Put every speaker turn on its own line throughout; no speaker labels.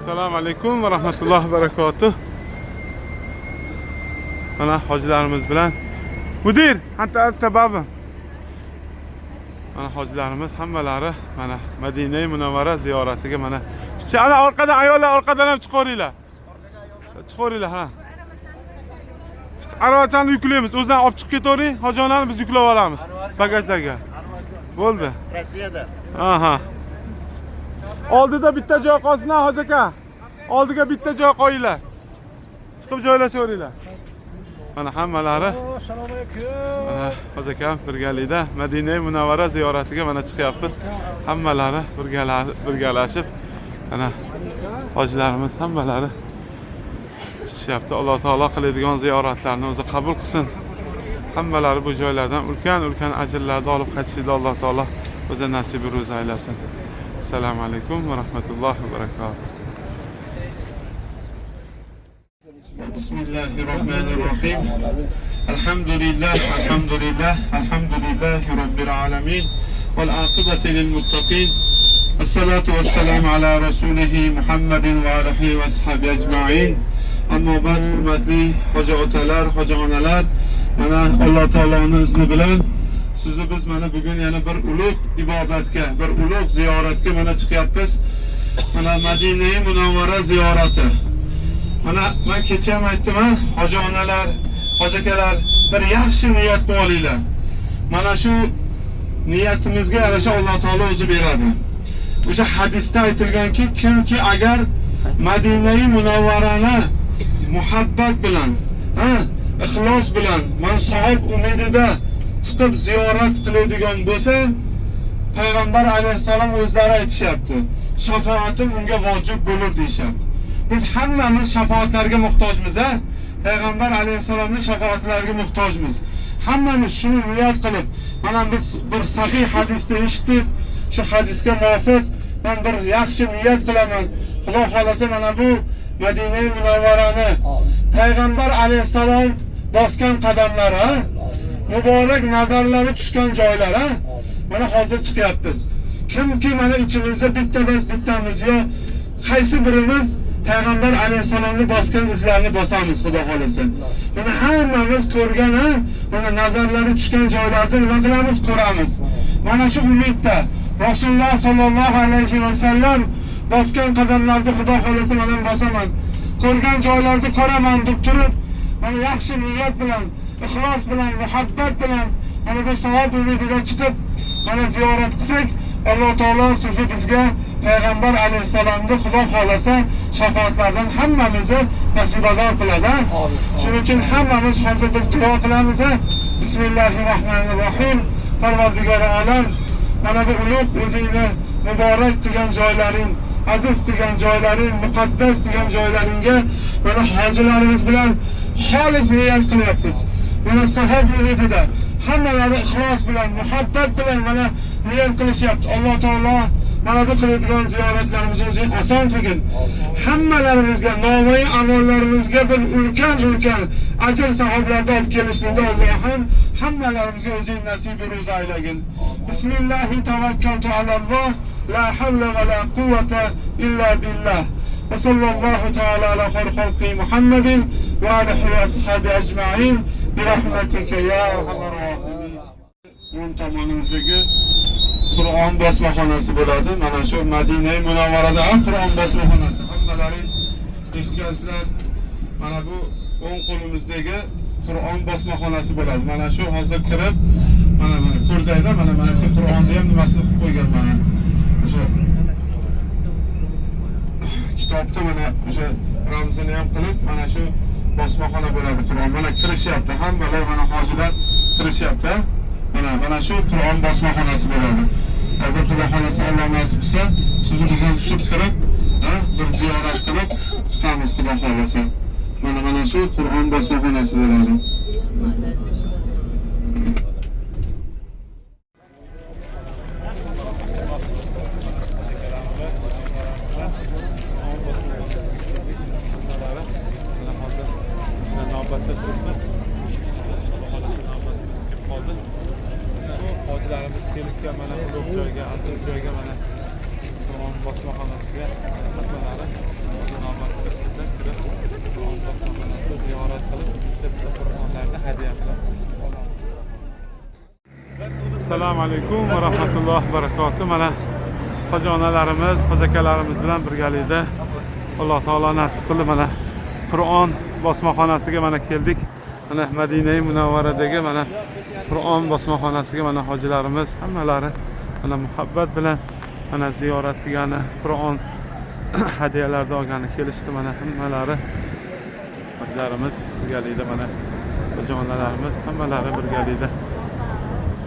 Assalomu alaykum va rahmatullohi va barakatuh. Mana hojilarimiz bilan mudir, anta anta baba. Mana hojilarimiz hammalari mana Madina Munavvara ziyoratiga mana chiqishadi. Ana orqadan ayollar, orqadan ham chiqaveringlar. Chiqaveringlar, ha. Aravachani yuklaymiz. O'zdan olib chiqib ketavering. Hoji onani biz yuklab olamiz bagajdagi. Bo'ldi.
Rossiyada.
Aha. Oldida bitta joy qolsin, ha, hoji aka. Oldiga bitta joy qo'yinglar. Chiqib joylashaveringlar. Mana hammalari
Assalomu alaykum.
Mana hoji akam birgalikda Madina Munavvara ziyoratiga mana chiqyapmiz. Hammalari birgalashib mana hojilarimiz hammalari chiqishyapti. Alloh taolo qiladigan ziyoratlarni o'zi qabul qilsin. Hammalari bu joylardan ulkan-ulkan ajrlarni olib qaytishni Alloh taolo o'zi nasibi ro'za aylasin. Assalomu alaykum va rahmatullohi va barakatuh. Bismillahirrohmanirrohim. Alhamdulillah, alhamdulillah, alhamdulillahi robbil alamin. Val aqibati lil muttaqin. Assalatu vassalamu ala rasulihi Muhammadin va alihi va ashabi ajma'in. Ammo ba'd, hurmatli hoji otalar, hoji onalar, mana Alloh taoloning izni bilan sizni biz mana bugun yana bir ulug' ibodatga, bir ulug' ziyoratga mana chiqyapmiz. Mana Madina Munavvara ziyorati. Mana men kecha ham aytdim, ha, hoji onalar, hoji akalar, bir yaxshi niyat qilib olinglar. Mana shu niyatimizga yarasha Alloh taolo o'zi beradi. O'sha hadisda aytilganki, kimki agar Madinai Munavvarani muhabbat bilan, ha, ixlos bilan, man savob umidida chiqib ziyorat qiladigan bo'lsa, payg'ambar alayhissalom o'zlari aytishyapti. Shafoatim unga vojib bo'lur deyishyapti. Biz hammamiz shafoatlarga muhtojmiz, ha? Payg'ambar alayhissalomning shafoatlariga muhtojmiz. Hammamiz shuni niyat qilib, mana biz bir sahih hadisni eshitdik. Shu hadisga muvofiq men bir yaxshi niyat qilaman. Xudo xolasa mana bu Madina Munavvarani payg'ambar alayhissalom bosgan qadamlari, ha? Muborak nazarlari tushgan joylar, ha? Mana hozir chiqyapmiz. Kimki mana ichimizda bitta biz bittamiz yo qaysi birimiz payg'ambar alayhissalomni bosgan izlarni bosamiz, Xudo xolasa. Mana hammamiz ko'rgan, ha? Mana nazarlari tushgan joylarda nima qilamiz? Ko'ramiz. Mana shu umidda Rasululloh sollallohu alayhi vasallam bosgan qadamlarni Xudo xolasa mana bosaman. Ko'rgan joylarni ko'raman deb turib, mana yaxshi niyat bilan, ixlos bilan, muhabbat bilan mana bu savob umidida chiqib mana ziyorat qilsak, Alloh taolo sizni bizga payg'ambar alayhissalomni Xudo xolasa shafoatlaridan hammamizni nasibador qiladi. Shuning uchun hammamiz hozir bir duo qilamiz. Bismillahirrohmanirrohim. Parvardigori olam, mana bu ulug' o'zingni muborak qilgan joylaring, aziz qilgan joylaring, muqaddas qilgan joylaringga mana hojilarimiz bilan xolis niyat qilyapmiz. Mana savob umidida hammalari ixlos bilan, muhabbat bilan mana niyat qilishyapti. Alloh taolo mana bu qiladigan ziyoratlarimizni o'zing oson qilgin. Hammalarimizga nomai amollarimizga bir ulkan ajr savoblarni olib kelishlikda Allohim hammalarimizga o'zing nasib ro'za aylagin. Bismillahi tavakkaltu alalloh, la havla va la quvvata illa billah. Va sallallohu taala ala xayri xalqi Muhammadin va alihi va ashabi ajma'in bi rahmatika ya arhamar rohimin. O'ng tomonimizdagi Qur'on bosmaxonasi bo'ladi. Mana shu Madina Munavvarada ham Qur'on bosmaxonasi. Hammalaring eshitgansizlar. Mana bu o'ng qo'limizdagi Qur'on bosmaxonasi bo'ladi. Mana shu hozir kirib, mana mana ko'rdinglar, mana mana bu Qur'onni ham nimasini qilib qo'ygan mana. O'sha kitobda mana o'sha ramzini ham qilib, mana shu bosmaxona bo'ladi Qur'on. Mana kirishyapti. Hammalar mana hojilar kirishyapti. Mana mana shu Qur'on bosmaxonasi bo'ladi. Hozir Xudo xolasa, Alloh nasib qilsa, sizni biz ham tushib kirib, ha, bir ziyorat qilib chiqamiz Xudo xolasa. Mana mana shu Qur'on bosmaxonasi bo'ladi. Mana hozir bizlar navbatda turibmiz. Xudo xolasa navbatimiz kelib qoldi. Bu hojilarimiz kelishgan mana ulug' joyga, aziz joyga mana Qur'on bosmaxonasiga hammalari navbat qilsa kirib Qur'on bosmaxonasida ziyorat qilib, bitta bitta Qur'onlarni hadya qilib olamiz. Assalomu alaykum va rahmatullohi va barakatuh. Mana hoji onalarimiz, hoji akalarimiz bilan birgalikda Alloh taolo nasib qildi, mana Qur'on bosmaxonasiga mana keldik. Mana Madinai Munavvaradagi mana Qur'on bosmaxonasiga mana hojilarimiz hammalari mana muhabbat bilan mana ziyorat qilgani, Qur'on hadiyalarni olgani kelishdi. Mana hammalari hojilarimiz birgalikda, mana hoji onalarimiz hammalari birgalikda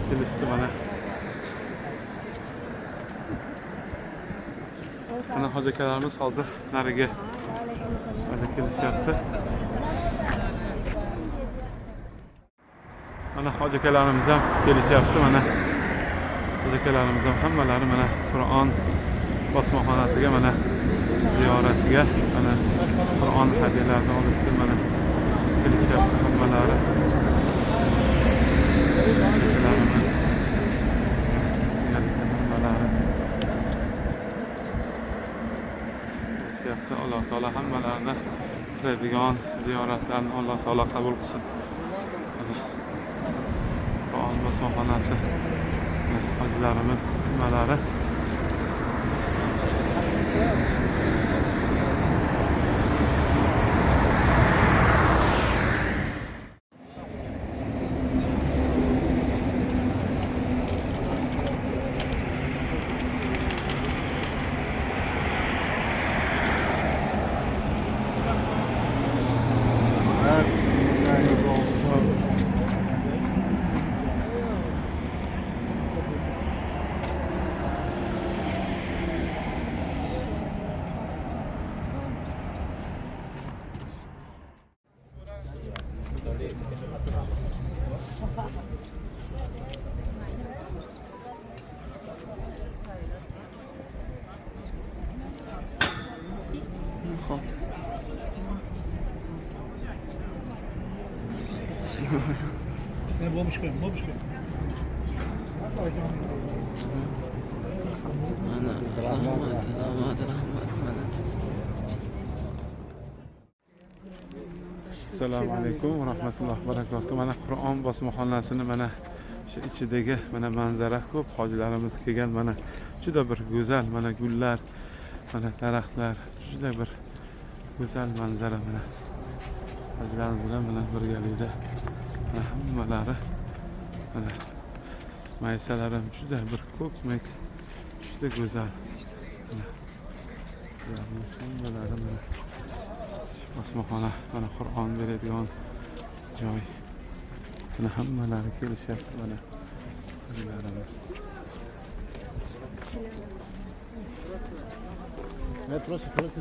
kelishdi mana. Mana hoji akalarimiz hozir nariga mana kelishyapti. Mana hoji akalarimiz ham kelishyapti. Mana hoji akalarimiz ham hammalari mana Qur'on bosmaxonasiga mana ziyoratga mana Qur'on hadiyalarini olish uchun mana kelishyapti hammalari. Akalarimiz birgalikda hammalari kelishyapti. Alloh taolo hammalarini qiladigan ziyoratlarni Alloh taolo qabul qilsin. Mana Qur'on bosmaxonasi, mana hojilarimiz hammalari.
خب.
Ne бабушка, бабушка.
Mana, rahmat, rahmat, rahmat, mana.
Assalomu alaykum va rahmatullohi va barakatuh. Mana Qur'on bosmaxonasini mana shu ichidagi mana manzara, ko'p hojilarimiz kelgan, mana juda bir go'zal, mana gullar, mana daraxtlar, juda bir go'zal manzara. Mana hojilarimiz bilan mana birgalikda mana hammalari, mana maysalar ham juda bir ko'kmak, juda go'zal. Mana ularning hammalari mana shu bosmaxona, mana Qur'on beradigan joy. Mana hammalari kelishyapti, mana hojilarimiz.
Ne просто просто.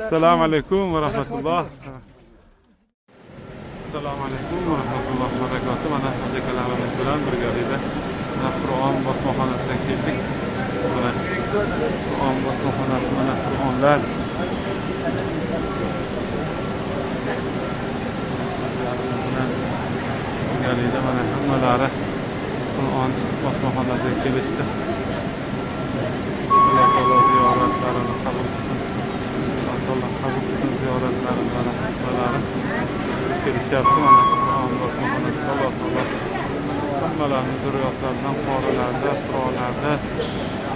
Assalomu alaykum va rahmatulloh. Assalomu alaykum va rahmatullohi va barakatuh. Mana hoji akalarimiz bilan birgalikda mana Qur'on bosmaxonasiga keldik. Mana Qur'on bosmaxonasi, mana Qur'onlar. Hojilarimiz bilan birgalikda mana hammalari Qur'on bosmaxonasiga kelishdi. Alloh taolo ziyoratlarini qabul qilsin. Alloh taolo qabul qilsin ziyoratlarini, mana hammalari kelishyapti. Mana Qur'on bosmaxonasida Alloh taolo hammalarini zurriyotlaridan qorilarda, qirolarda,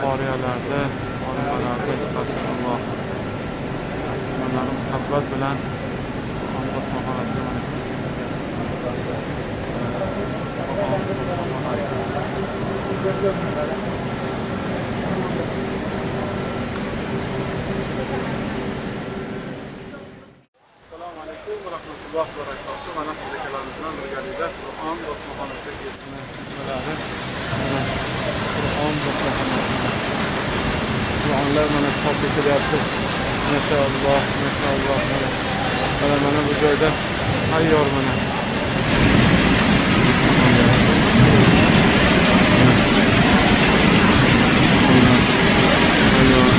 qoriyalarda, olimalarda chiqarsin Alloh. Hammalari muhabbat bilan Qur'on bosmaxonasiga mana Qur'on bosmaxonasi. Assalomu alaykum va rahmatullohi va barakatuh. Mana akalarimiz bilan birgalikda Qur'on bosmaxonasiga keldik. Mana Qur'on bosmaxonasi. Qur'onlar mana chop etilyapti. Maşalloh, maşalloh mana. Mana mana bu joyda tayyor mana. Tayyor.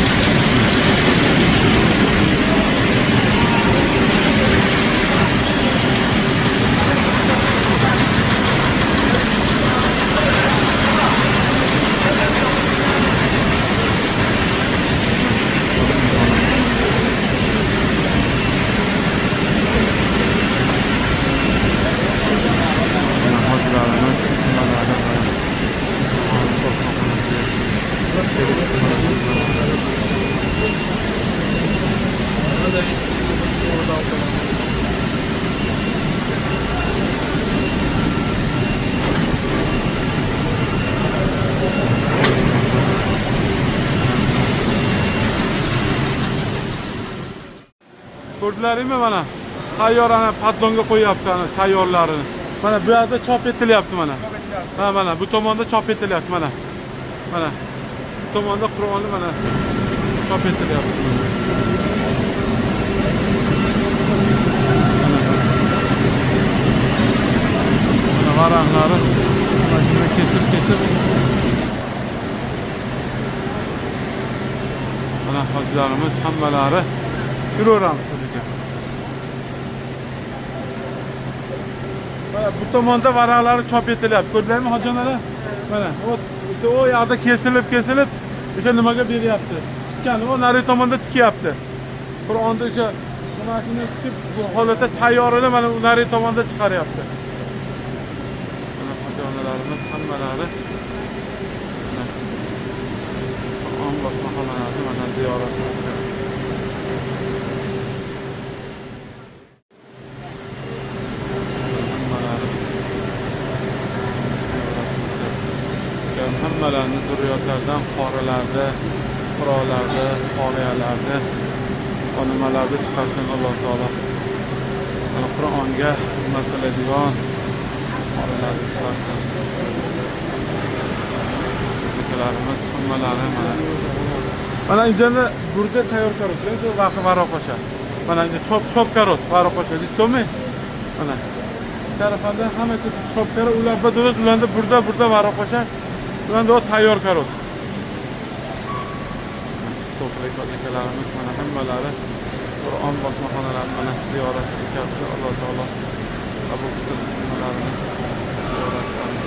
Ko'rdilaringmi mana? Tayyor ana patlonga qo'yyapti ana tayyorlarini. Mana bu yerda chop etilyapti mana. Ha mana bu tomonda chop etilyapti mana. Mana bu tomonda Qur'onni mana chop etilyapti. Mana varaqlari mana shuni kesib kesib mana hojilarimiz hammalari yuraveramiz aka. Mana bu tomonda varaqlari chop etilyapti. Ko'rdilarmi hojilar? Mana o yoqda kesilib kesilib o'sha nimaga beryapti. Tikkani o nari tomonda tikyapti. Qur'onda o'sha nimasini tikib bu holatda tayyorini mana u nari tomonda chiqaryapti. Mana hojilarimiz hammalari mana Qur'on bosmaxonalarni mana ziyorat qilishdi. Hammalarini zurriyotlardan qorilarda, qirolarda, qoriyalarda va nimalarda chiqarsin Alloh taolo. Mana Qur'onga xizmat qiladigan qorilarni chiqarsin. Akalarimiz hammalari mana. Mana injani burda tayyor karos, vaqti varaqosha. Mana inja chop karos, varaqosha deydi-mi? Mana tarafdan hammasi chop karo, ular baduruz, ularda burda varaqosha. Ularda o tayyor karos. So'filik akalarimiz mana hammalari Qur'on bosmaxonalarini mana ziyorat qilyapti. Alloh taolo qabul qilsin hammalarini ziyoratlarini.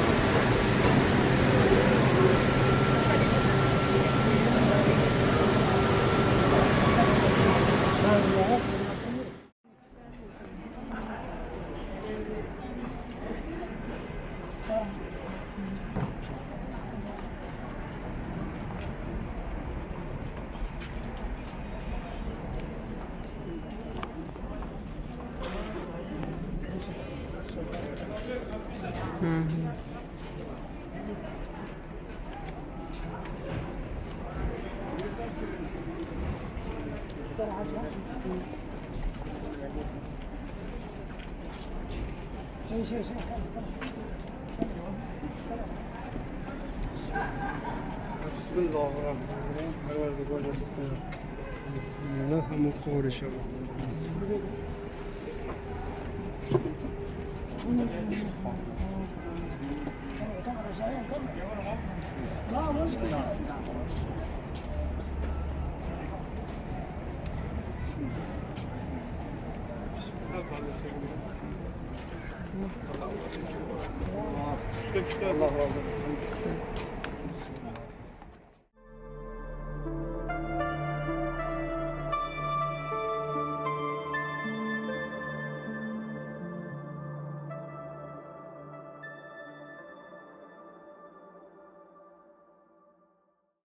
Bismillahirrahmanirrahim. Parvardigor hamma qori shava.
Allah razı olsun.